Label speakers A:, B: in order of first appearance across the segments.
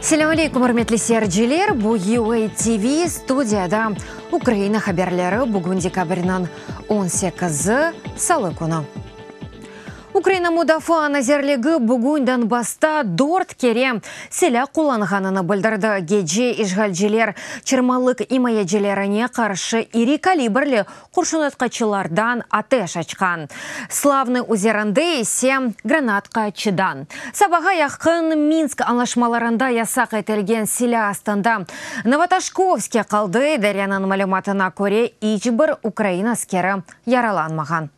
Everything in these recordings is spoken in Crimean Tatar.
A: Selâm aleykum, ürmetli seyirciler! Bu UA TV, studiyada Ukraina haberleri, bugün dekabrniñ on sekizi, salı künü. Ukraina Mudafaa nazirligi bugün Donbassta dört kere silâ qullanğanını bildirdi. Gece işğalciler çırmalıq imayecilerine qarşı iri kalibrli qurşunatqıçlardan ateş açqan, Slavnıy üzerinde ise granatqaçıdan. Sabağa yaqın Minsk añlaşmalarında yasaq etilgen silâ astında Novotoşkovske qaldı, idareniñ malümatına köre, iç bir ukrain askeri yaralanmağan.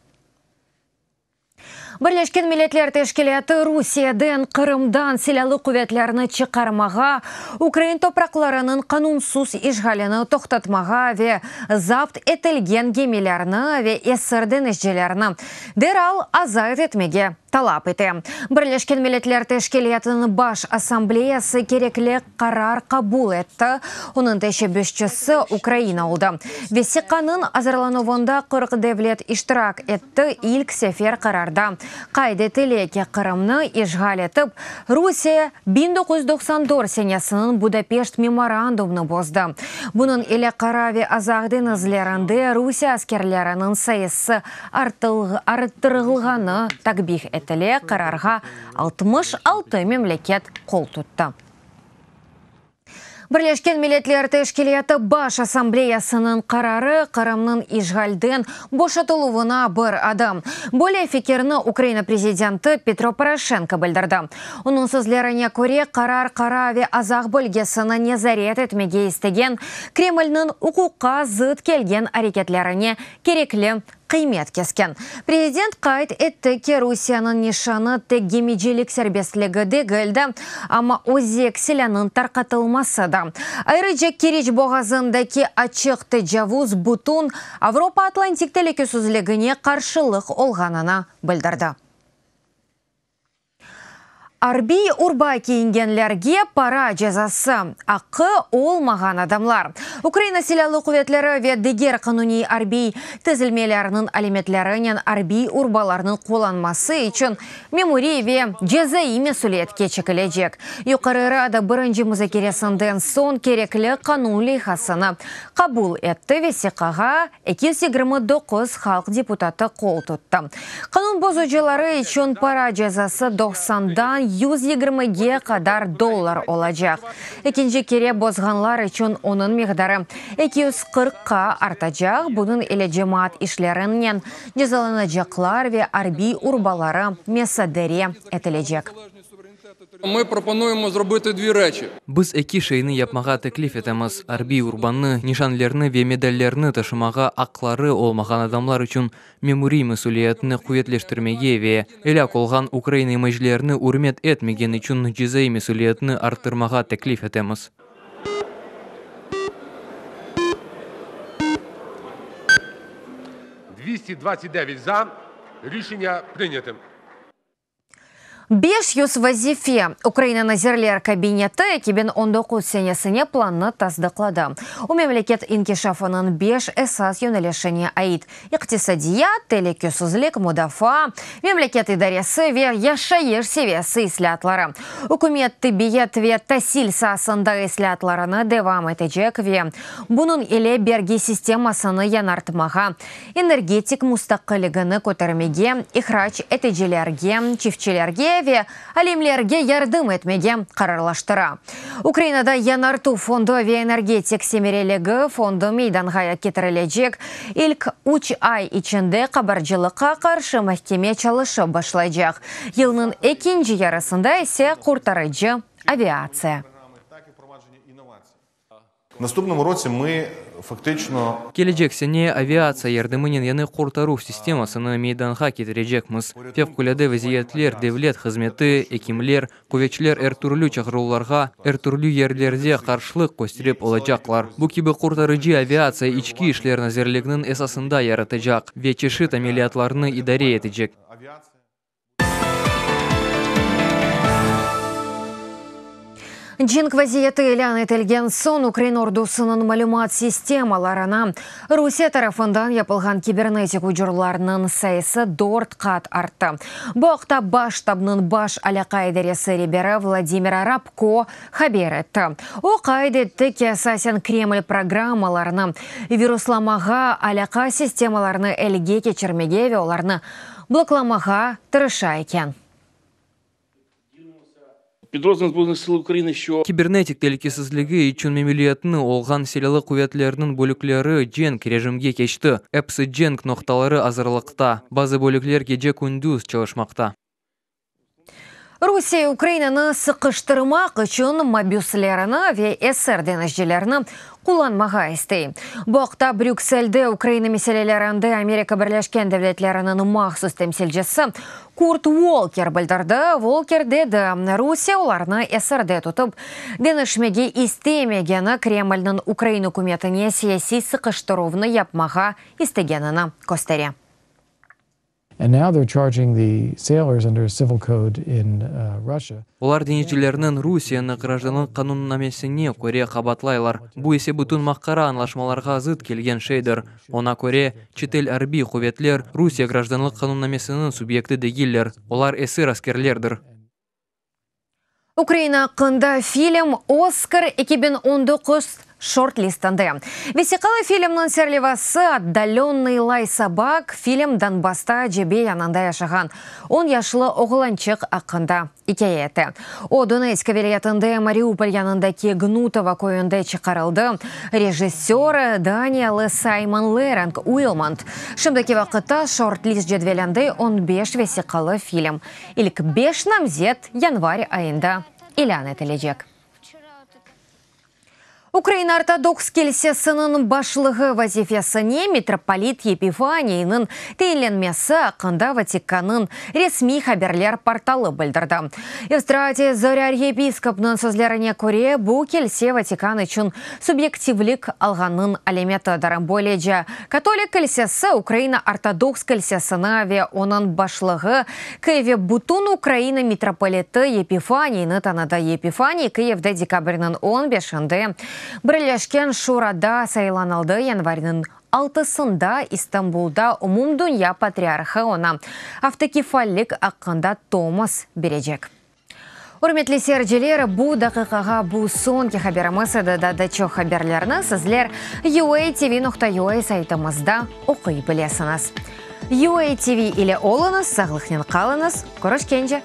A: Birleşken Milletler Teşkilâtı Rusiyeden Qırımdan silâlı quvetlerni çıqarmağa, ukrain topraqlarınıñ qanunsız işğalini toqtatmağa ve zapt etilgen gemilerni ve esir deñizcilerni deral azat etmege talap ete. Birleşken Milletler Teşkilâtınıñ Baş Assambleyası kerekli qarar qabul etti, onıñ teşebbüsçisi Ukraina oldı. Vesiqanıñ azırlanuvında 40 devlet iştirak etti, ilk sefer qararda qayd etile ki, Qırımnı işğal etip, Rusiye 1994 senesiniñ Budapeşt memorandumını bozdı. Bunıñ ile Qara ve Azaq deñizlerinde Rusiye askerleriniñ sayısı arttırılğanı takbih etile, qararğa 66 memleket qol tuttı. Birleşken Milletler Teşkilâtı Baş Assambleyasınıñ qararı Qırımnıñ işğalden boşatıluvına bir adım. Böyle fikirni Ukraina prezidenti Petro Poroşenko bildirdi. Onıñ sözlerine köre, qarar Qara ve Azaq bölgesini nezaret etmege istegen Kremlniñ uquqqa zıt kelgen areketlerine kerekli qıymet kesken. Prezident qayd etti ki, Rusiyeniñ nişanı tek gemicilik serbestligi degil de, amma özek silânıñ tarqatılması da. Ayrıca, Keriç boğazındaki açıq tecavuz bütün Avropa-Atlantik telükesizligine qarşılıq olğanını bildirdi. Arbiy urba kiyingenlerge para cezası, aqqı olmağan adamlar, Ukraina Silâlı quvetleri ve diger qanuniy arbiy tizilmelerniñ alâmetlerinen arbiy urbalarnıñ qullanması içün memuriy ve cezaiy mesüliyetke çekilecek. Yuqarı Rada birinci muzakeresinden soñ kerekli qanun leyhasını qabul etti, vesiqağa 229 halq deputatı qol tuttı. Qanun bozucıları içün para cezası doqsandan 120ge qadar dollar olacaq. Ekinci kere bozğanlar içün onıñ miqdarı 240qa artacaq, bunıñ ile cemaat işlerinen cezalanacaqlar ve arbiy urbaları mesadere etilecek.
B: Biz eki şeyni yapmağa teklif etemiz, arbiy urbanı, nişanlerni ve medallerni taşımağa aqları olmağan adamlar içün memuriy mesüliyetni quvetleştirmege ve elâk olğan ukrain imayecilerini ürmet etmegen içün cezaiy mesüliyetni arttırmağa teklif etemiz.
A: 500 vazife. Ukraina Nazirler Kabineti 2019 senesine plannı tasdıqladı. O, memleket inkişafınıñ beş esas yönelişine ait, iqtisadiyat, telükesizlik, mudafaa, memleket idaresi ve yaşayış seviyesi islâatları. Ükümet tibbiyet ve tasil saasında islâatlarını devam etecek ve bunıñ ile bergi sistemasını yañartmağa, energetik mustaqilligini kötermege, ihrac eticilerge, çiftçilerge ve alimlerge yardım etmege qararlaştıra. Ukrainada yañartuv fondu ve energetik semereligi fondu meydanğa ketirilecek. İlk üç ay içinde qabarcılıqqa qarşı mahkeme çalışıp başlaycaq, yılnıñ ekinci yarısında ise qurtarıcı aviatsiya.
B: Kelecek sene aviatsiya yardımınen yañı qurtaruv sistemasını meydanğa ketirecekmiz. Fevqulâde vaziyetler devlet hızmeti, ekimler, quvetçiler er türlü çağıruvlarğa, er türlü yerlerde qarşılıq kösterip olacaqlar. Bu kibi qurtarıcı aviatsiya İçki işler nazirliginiñ esasında yaratacaq ve çeşit ameliyatlarnı idare etecek.
A: Cenk vaziyeti ilân etilgen soñ ukrain ordusınıñ malümat sistemalarına Rusiye tarafından yapılğan kibernetik ucurlarnıñ sayısı dört qat arttı. Bu aqta Baş ştabnıñ baş alâqa idaresi reberi Vladimir Rabko haber etti. O qayd etti ki, esasen Kreml programmalarını viruslamağa, alâqa sistemalarını elge keçirmege ve olarnı bloklamağa tırışa eken.
B: Kibernetik telükesizligi içün memüliyetni olğan Silâlı quvetlerniñ bölükleri cenk rejimge keçti. Episi cenk noqtaları azırlıqta. Bazı bölükler gece-kündüz çalışmaqta.
A: Rusiye Ukrainanı sıqıştırmaq içün mabüslerini ve esir deñizcilerni qullanmağa istey. Bu aqta Brükselde Ukraina meselelerinde Amerika Birleşken Devletleriniñ mahsus temsilcisi Kurt Volker bildirdi. Volker dedi, Rusiye olarnı esirde tutıp, deñişmege istemegeni Kremlniñ Ukraina ükümetine siyasiy sıqıştıruvnı yapmağa istegenini köstere.
B: Olar deñizcilerniñ Rusiyeni grajdanlıq qanunnamesine köre qabaatlaylar, bu ise bütün mahqara añlaşmalarğa zıt kelgen şeydir, oña köre, çetel arbiy quvetler Rusiye grajdanlıq qanunnamesiniñ subyekti degiller, olar esir askerlerdir.
A: Ukraina aqqında film Oskar 2019 şort-listinde. Vesiqalı filmniñ serlevası Otdalönnıy lay sobak, film Donbassta cebe yanında yaşağan on yaşlı oğlançıq aqqında ikâye ete. O, Donetsk vilâyetinde Mariupol yanındaki Gnutovo köyünde çıqarıldı. Rejissör, daniyalı Saymon Lereng Uilmont. Şimdiki vaqıtta şort-list cedvelinde on beş vesiqalı film. İlk beş namzet yanvar ayında ilân etilecek. Ukraina Ortodoks Kilsesiniñ başlığı vazifesine mitropolit Yepifaniyniñ teyinlenmesi aqqında Vatikannıñ resmiy haberler portalı bildirdi. Evstratiy Zorâ arhiyepiskopnıñ sözlerine köre, bu kilse Vatikan içün subyektivlik alğanınıñ alâmetidir. Böylece, Katolik kilsesi Ukraina Ortodoks kilsesini ve onıñ başlığı Kıyivve bütün Ukraina mitropoliti Yepifaniyni tanıdı. Yepifaniy Kıyivde dekabrniñ on beşinde Birleşken Şurada saylanıldı, yanvarniñ altısında İstanbulda Umumdünya patriarhı oña avtokefallik aqqında tomos berecek. Ürmetli seyirciler, bu daqiqağa bu soñki haberimiz edi. Daa da çoq haberlerni sizler UATV.UA saytımızda oquy bilesiñiz. UATV ile oluñız, sağlıqnen qalıñız, körüşkence!